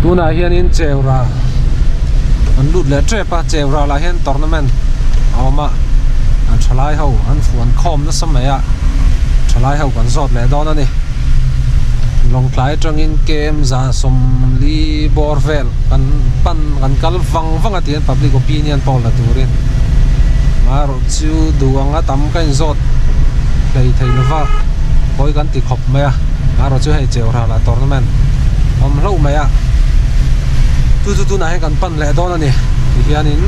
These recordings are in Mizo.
Tunah hianin Chewra an lut leh tep a, Chewra lah hian tournament a awm a, an thalai ho an fuan khawm nasa mai a, thalai ho kan zawt leh dawn a ni. Lawngtlai atangin kem za sawmli bawr vel kan pan kan kal vang vang a tihian public opinion poll la turin amaherawh chu duh anga tam ka inzawt hlei thei lova pawi kan ti khawp mai a amaherawh chu hei Chewra lah tournament awm hlauh mai a chu chu tunah hian kan pan leh dawn a ni tihianin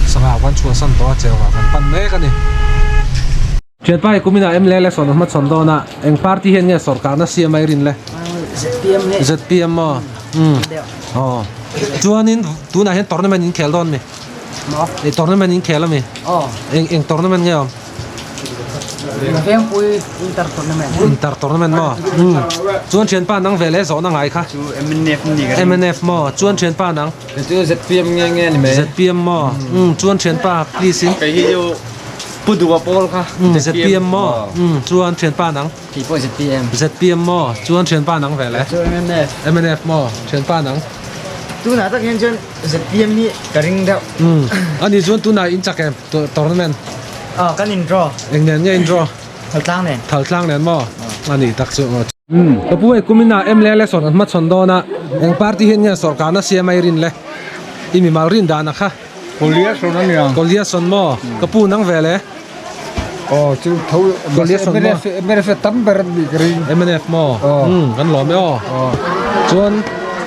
sangha kan chhuahsan tawh a Chewra kan pan mek a ni. Thianpa hi kuminah MLA election a hmachhawn dawn a, eng party hian nge sawrkarna siam a i rin le? ZPM nge? ZPM maw? Umm. Aw. Chuanin tunah hian tournament in khel dawn mi? Maw? Ei tournament in khel ami? Aw. Eng eng tournament nge awm? Vengpui inter tournament. Inter tournament maw? Umm. Chuan thianpa nang ve leh zawhna ngai kha? Chu MNF ni ka ring. MNF maw? Chuan thianpa nang? Chu ZPM nge nge ni mai. ZPM maw? Umm. Chuan thianpa please in. Kei hi chu Pu Duha Paul kha. Umm ZPM maw? Umm chuan thianpa nang. Kei pawh ZPM. ZPM maw? Chuan thianpa nang ve le. Chu MNF. MNF maw? Thianpa nang. Tunah tak hian chuan ZPM hi ka ring deuh. Umm ani chuan tunah in chak em tournament? Aw kan in draw. Eng nen nge in draw? Thaltlang nen. Thaltlang nen maw? Ani tak chu aw. Umm ka pu hei kuminah MLA election an hmachhawn dawn a, eng party hian nge sawrkarna siam a i rin le? I mimal rin dan a kha. Koliason a nia. Koliason maw? Ka pu nang ve le. Aw chu tho Koliason maw? MNF MNF tam ber an nih ka ring. MNF maw? Aw. Umm kan lawm e aw. Aw. Chuan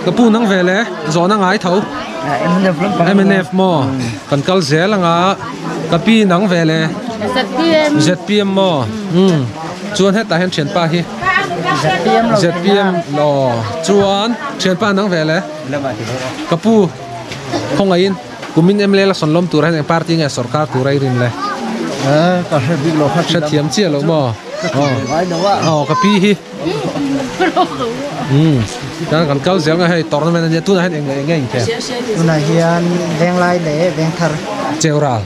ka pu nang ve le zawhna ngai tho. MNF lampang. MNF maw? Kan kal zel anga ka pi nang ve le. ZPM. ZPM maw? Umm chuan hetah hian thianpa hi. ZPM lo. ZPM aw chuan thianpa nang ve le. Ka pu. Khawngaihin kumin MLA la sawn lawm tur hian eng party nge sorkar tur a i rin le? Ka hre bik lo kha. Hre thiam chiah lo maw? Aw ka pi hi. Umm kan kan kal zel nga hei tournament ania tunah hian eng leh eng nge inkhel? Tunah hian Venglai leh Vengthar. Cheural.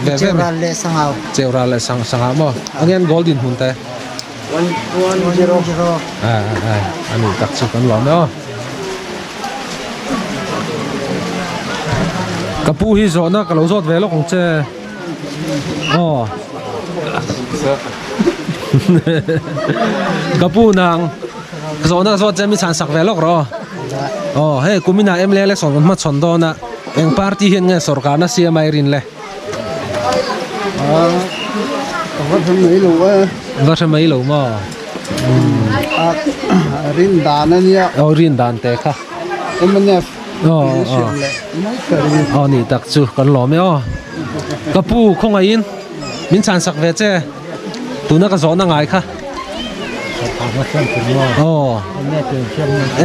Ve ve. Cheural leh Sangau. Cheural leh Sang Sangau maw? Angen goal dinhmun te. 1-0. A a ani tak chu kan lawm e aw. Ka pu hi zawhna ka lo zawt ve lawk ang che aw ka pu nang zawhna ka zawt che mi chhan sak ve lawk rawh aw aw hei kuminah mla election kan hmachhawn dawn a eng party hian nge sawrkarna siam a i rin le Ka va hre mai lo e. Va hre mai lo maw? Rin dan a nia. Aw rin dan te kha. MNF. Aw aw. Aw ni tak chu kan lawm e aw. Ka pu khawngaihin min chhan sak ve che. Tuna ka zawhna ngai kha. Aw.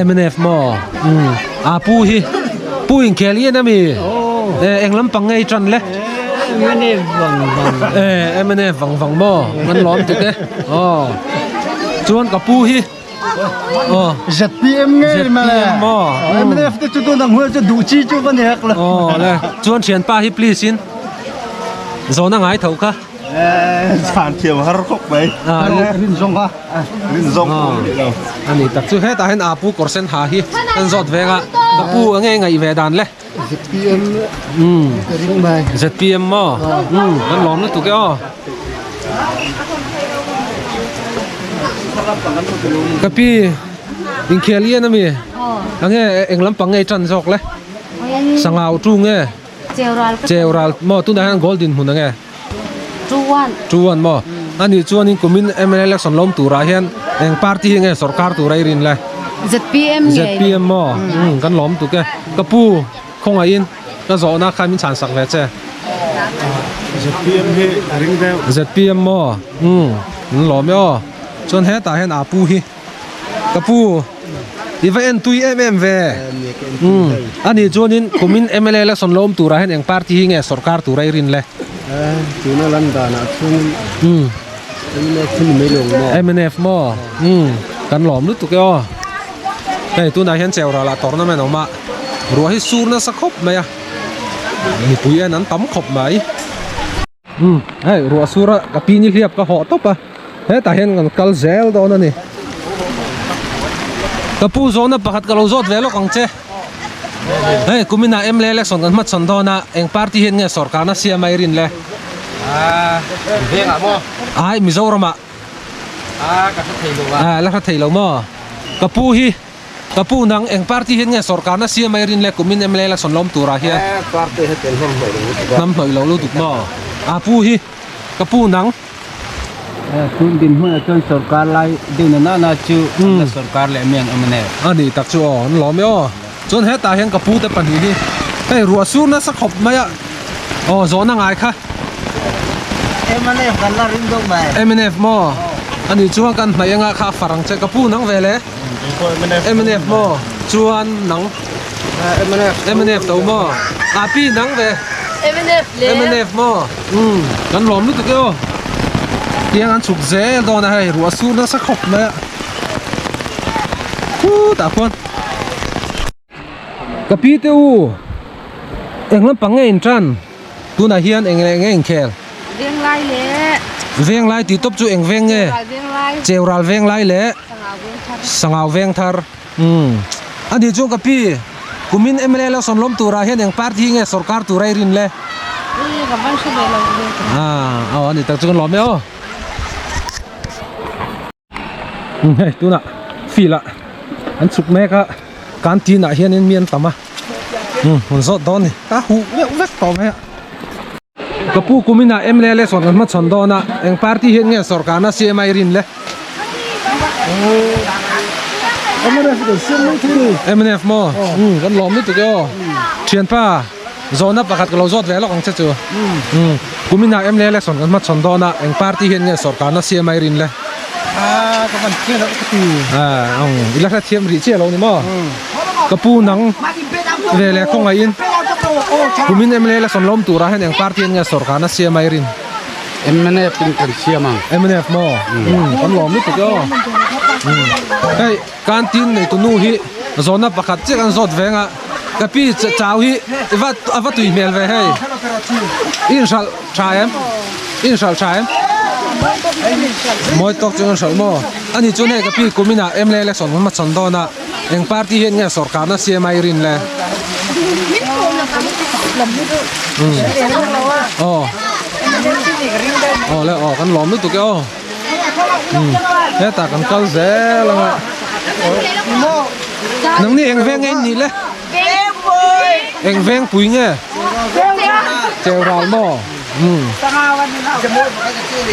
MNF maw? Umm. A pu hi pu inkhel i en ami? E eng lampang nge i tan le? MNF vang vang. E MNF vang vang maw? Kan lawm tuk e. Aw. Chuan ka pu hi Aw. ZPM nge male. ZPM maw? MNF te chu tun ang huan chu duh chi chu va ni hek lo. Aw le. Chuan thianpa hi please in zawhna ngai tho kha. Chhan thiam har khawp mai. Rin zawng kha. Rin zawng pawh ni lo. A ni tak chu hetah hian a pu kawr sen ha hi an zawt veng a ka pu a nge ngaih ve dan le. ZPM ka ring mai. ZPM maw? Umm kan lawm lutuk e aw. Ka pi inkhel i en ami? A nge eng lampang nge i tan zawk le? Sangau tu nge? Cheural maw tunah hian goal dinhmun ang e? 2-1 maw? Anih chuanin kumin mla election lawm turah hian eng party hi nge sorkar tura i rin le? ZPM nge? ZPM maw? Umm kan lawm tuk e. Ka pu khawngaihin ka zawhna kha min chhan sak ve che. ZPM hi ka ring deuh. ZPM maw? Umm kan lawm e aw. Chuan hetah hian aa pu hi. Ka pu, i va en tui em em ve. Umm, ani chuanin kumin mla election lo awm turah hian eng party hi nge sorkar tura i rin le? Tuna lan danah chuan Umm. MNF hi ni mai lo ang maw? MNF maw? Umm, kan lawm lutuk e aw. Hei tunah hian Cheural ah tournament a awm a, ruah hi sur nasa khawp mai a, mipui en an tam khawp mai. Umm hei ruah sur a ka pi ni hliap ka hawh tawp a hetah hian kan kal zel dawn a ni. Ka pu zawhna pakhat ka lo zawt ve lawk ang che. Hei kuminah mla election kan hmachhawn dawn a, eng party hian nge sorkarna siam a i rin le? Vengah maw? Ai Mizoramah. A ka hre thei lo a. A la hre thei lo maw? Ka pu hi ka pu nang eng party hian nge sorkarna siam a i rin le kumin mla election lawm turah hian? Party hi tel hnam hnawih lo lutuk a. Hnam hnawih lo lutuk maw? A pu hi ka pu nang. Tun dinhmunah chuan sorkar lai deuh na nana chu an la sorkar leh mai ang em a ni. A nih tak chu aw, an lawm e aw. Chuan hetah hian ka pu te pahnih hi hei ruah sur nasa khawp mai a, aw zawhna ngai kha. Mnf kan la ring deuh mai. Mnf maw? A nih chuan kan hnaih anga kha a far ang che, ka pu nang ve le. Mnf maw? Chuan nang. Mnf. Mnf to maw? A pi nang ve. Mnf le. Mnf maw? Umm kan lawm lutuk e aw. Tiang an chhuk zel dawn a hei ruah sur nasa khawp mai a. Khutah khuan. Ka pi te u eng lampang nge in tan tunah hian eng leh nge inkhel? Venglai leh. Venglai tih tawp chu eng veng nge? Cheural venglai. Cheural venglai leh. Sangau vengthar. Sangau vengthar. Umm a nih chuan ka pi kumin mla lo sawn lawm turah hian eng party hi nge sorkar tur a i rin le? Ui ka van hre ve lo ve. Ah aw a ni tak chu kan lawm e aw. Hei tunah field ah an chhuk mek a canteen ah hianin mi an tam a umm an zawt dawn a ni a huh deuh vek tawh mai a ka pu kuminah mla leh sawn kan hmachhawn dawn a eng party hian nge sorkarna siam a i rin le mnf kan siam mai thei ni mnf maw umm kan lawm lutuk e aw thianpa Zawhna pakhat ka lo zawt ve lawk ang che chu. Umm kuminah mla election kan hmachhawn dawn a, eng party hian nge sorkarna siam a i rin le? Ah ka van hre loh ka ti. Ah ang i la hrethiam rih chiah lo ni maw? Ka pu nang ve leh khawngaihin kumin mla election lawm turah hian eng party hian nge sorkarna siam a i rin? Mnf in kan siam ang. Mnf maw? Umm kan lawm lutuk e aw. Umm hei. Canteen neitu nu hi zawhna pakhat chiah kan zawt veng a, ka pi chau hi i va a va tui hmel ve hei, i inhralh tha em? I inhralh tha em? Mawi tawk chu inhralh maw? Ani chuan hei ka pi kuminah mla election hun hmachhawn dawn a, eng party hian nge sorkarna siam a i rin le? Aw aw le aw kan lawm lutuk e aw. Hetah kan kal zel ang a nangni eng veng nge in nih le eng veng pui nge cheural maw umm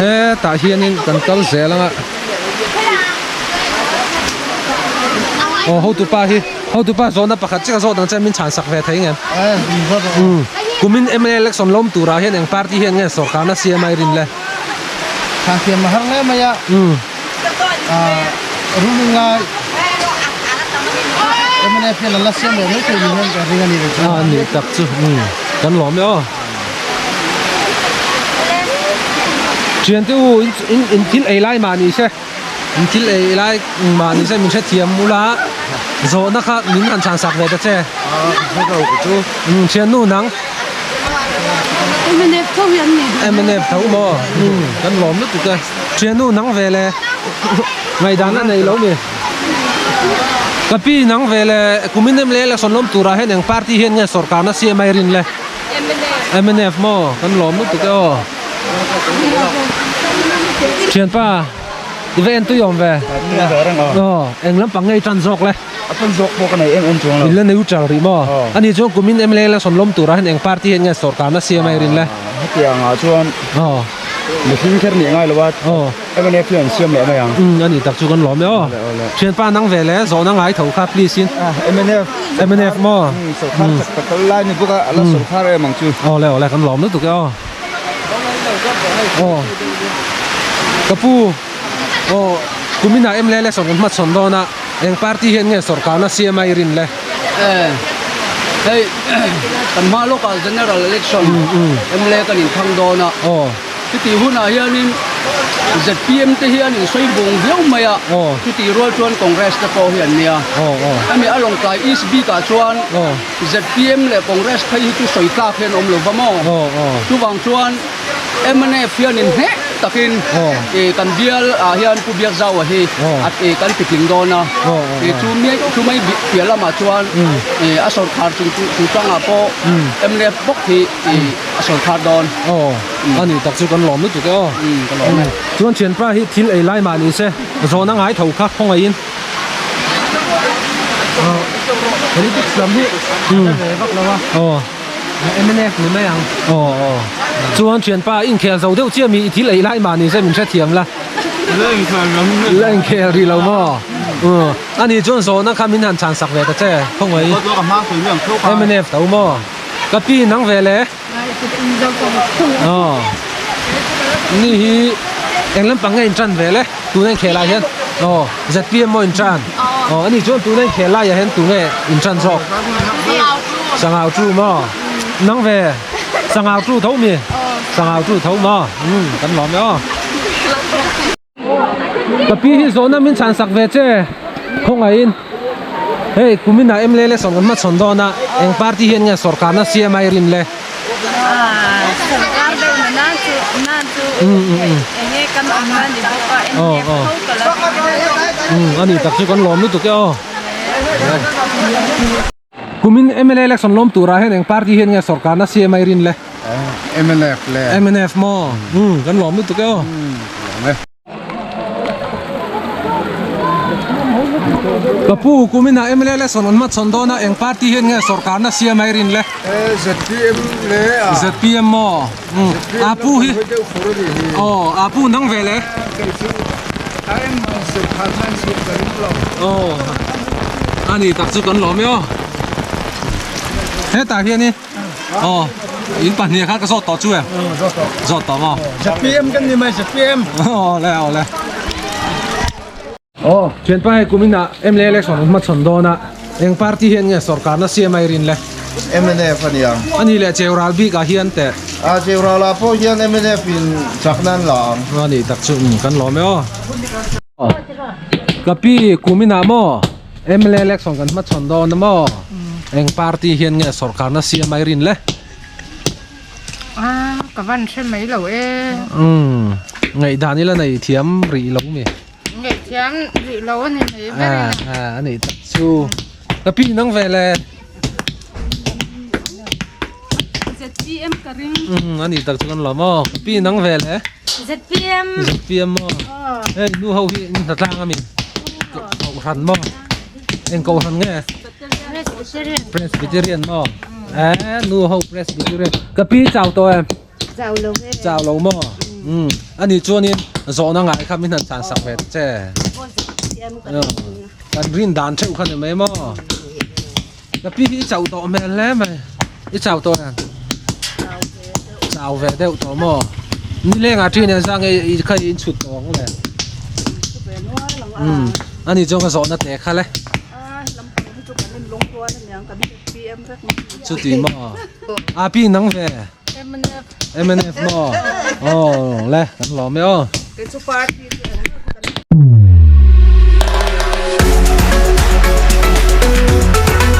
hetah hianin kan kal zel ang a aw hotupa hi hotupa zawhna pakhat chiah zawt ang che min chhan sak ve thei ngem umm kumin mla election lawm turah hian eng party hian nge sorkarna siam a i rin le. Thlan thiam a har hle mai a, ruling lai mnf hian an la siam leh mai thei ni hian ka ring a ni ve chu. A ni tak chu kan lawm e aw. Thiante u in in thil ei lai mah ni se in thil ei lai mah ni se min hrethiam ula zawhna kha min han chhan sak ve ta che. Thiannu nang. Mnf tho hi an ni duh. Mnf tho maw? Umm kan lawm lutuk e. Thiannu nang ve le ngaihdan a nei lo ni. Ka pi nang ve le kumin em le election lawm turah hian eng party hian nge sorkarna siam a i rin le? Mnf. Mnf maw? Kan lawm lutuk e aw. Thianpa i va en tui awm ve? Aw eng lampang nge i tan zawk le? A tan zawk pawh ka nei em em chuang lo. In la neutral rih maw? Ani chuan kumin mla la sawn lawm turah hian eng party hian nge sorkarna siam a i rin le? Hetiang ah chuan mihring kher nih ngai lo a, mnf hian an siam leh mai ang. Umm ani tak chu kan lawm e aw. Thianpa nang ve le zawhna ngai tho kha please in. Mnf. Mnf maw? Sorkar chak tak lai ni bawk a, a la sorkar em ang chu. Aw le aw le kan lawm lutuk e aw. Aw ka pu. Aw, kuminah mla election kan hmachhawn dawn a, eng party hian nge sorkarna siam a i rin le? Eh, hei kan hma lawkah general election mla kan inthlang dawn a, chutih hunah hianin zpm te hi an insawi vung viau mai a, chutih rual chuan Congress te pawh hi an nia. Hemi a Lawngtlai East bikah chuan zpm leh Congress phei hi chu sawi tlak hian awm lo va maw? Chuvang chuan mnf hian inhneh. takin kan bial ah hian Pu Biakzaua hi kan titling dawn a, chu mai chu mai piah lamah chuan a sawrkhar chung chungchangah pawh mnf bawk hi a sawrkhar dawn. Aw, a ni tak chu kan lawm lutuk e aw. Ka lawm e. Chuan thianpa hi thil ei lai mah ni se, zawhna ngai tho kha khawngaihin. Politics lam hi a ve vak lo a. Aw. MNF ni mai ang. Aw aw. Chuan thianpa inkhel zo deuh chiah mi i thil ei lai mah ni se min hrethiam la. La inkhel ram. La inkhel rih lo maw? Umm. Ani chuan zawhna kha min han chhan sak ve ta che khawngaih. MNF tho maw? Ka pi nang ve le. Aw. Ni hi eng lampang nge in tan ve le tuna inkhel ah hian. Aw ZPM maw in tan. Aw ani chuan tuna inkhel laiah hian tunge in tan zawk. Sangau chu maw nang ve sangau chu tho mi sangau chu tho maw umm kan lawm e aw. Ka pi hi zawhna min chhan sak ve che khawngaihin hei kumin ah mla le sawn kan hmachhawn dawn a eng party hian nge sawrkarna siam a i rin le Sawrkar deuh na nan chu nan chu enge kan awm na ni bawk a mnf tho ka la a ni tak chu kan lawm lutuk e aw. Kumin mla election lawm turah hian eng party hian nge sawrkarna siam a i rin le? Mnf le. Mnf maw? Umm kan lawm lutuk e aw. Lawm e. Ka pu kumin ah mla election an hmachhawn dawn a eng party hian nge sawrkarna siam a i rin le? ZPM le a. ZPM maw? Umm a pu hi aw a pu nang ve le? Aw ani tak chu kan lawm e aw hetah hianin aw in pahnih kha ka zawt tawh chu em zawt tawh maw ZPM kan ni mai ZPM aw le aw le aw thianpa hei kum inah mla election an hmachhawn dawn a eng party hian nge sawrkarna siam a i rin le MNF a nia. Ani leh Cheural bik ah hian teh. A Cheural ah pawh hian MNF in chakna an la ang. A nih tak chu umm kan lawm e aw. Ka pi kum inah maw mla election kan hmachhawn dawn a maw eng party hian nge sawrkarna siam a i rin le. A ka van hre mai lo e. Umm ngaihdan ila nei thiam rih lo mi. Ngaihthiam rih lo a ni mai ber in a. A nih tak chu. Ka pi nang ve le. ZPM ka ring. Um a nih tak chu kan lawm aw. Ka pi nang ve le. ZPM. ZPM maw. Hei nu ho hi in hnatlang a mi. Kohhran maw. Eng kohhran nge? Presbyterian. Presbyterian maw. Eh nu ho Presbyterian. Ka pi chau tawh em? Chau lo e. Chau lo maw? Umm. Ani chuanin zawhna ngai kha min han chhan sak ve ta che. Kan rin dan theuh kha ni mai maw? Ka pi hi i chauh tawh hmel hle mai. I chau tawh em? Chau ve deuh tawh maw? Nilengah ṭhin hian zang i kha i inchhut tawh ang le. Umm. Ani chuan ka zawhna te kha le. Chuti maw? A pi nang ve. MNF. MNF maw? Aw le kan lawm e aw. Kei chu party chu